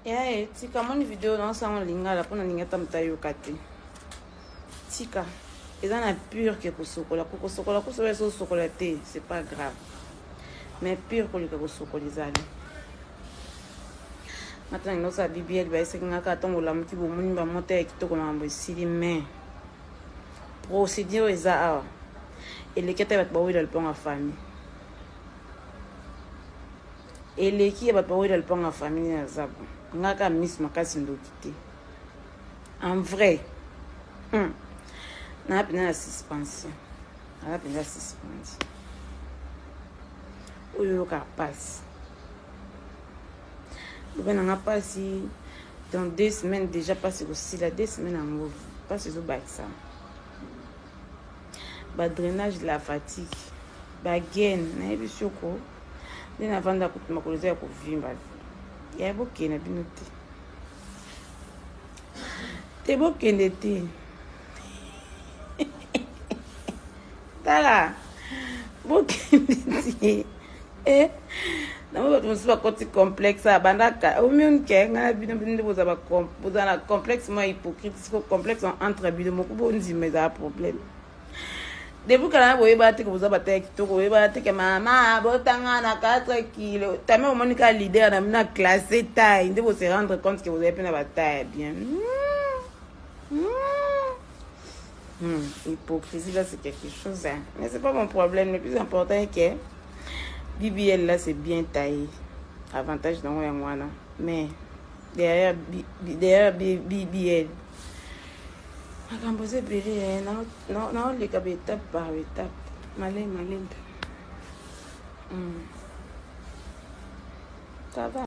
Yaye tika moni video na osango lingala mpo nalingi ata moto ayoka te. Tika eza na pure ke kosokola kosokola kosokola eso osokola te, c'est pas grave, mais pure koleka kosokola ezali. Nga tana osala BBL, bayesaki nga kaka ntongo olamuki bomoni bamota ya kitoko, makambo esili. Mais procédure eza awa eleki ata bato bawela lupango ya famille, eleki ya bato bawela lupango ya famille. Naza bo nga kaka miso makasi, ndoki te. En vrai, Naa mpenza na suspension, naza mpenza suspension oyo oyokaka mpasi loba nanga mpasi. Dans 2 semaines déjà mpasi kosila, 2 semaines yango mpasi ezobakisama, badrainage lymphatique, bagaine. Nayebi soko nde navanda kutu makolo eza ya kovimba. Ya bokende na bino te, te bokende te. Tala, bokende te. E nango bato mosusu bakoti complexe abandaka omioni ke ngai na bino, bino nde boza na complexe mwa hypocrite. Siko complexe entre bino moko bondima ezala problème. Depuis kala na boyebaka te ke boza bata ya kitoko, boyebaka te ke mama botanga na 4 kilo tame. Omoni kaka leader na bino aclasse taille nde bose rendre compte ke bozali mpe na bataille ya bien. Hypocrisie là, c'est quelque chose, hein. Mais c'est pas mon problème. Le plus important est que BBL là, c'est bien taillé. Avantage dans yango wana, mais derrière BBL makambo eza ebele. Naoleka baétape par étape, malembe malembe. Ça va.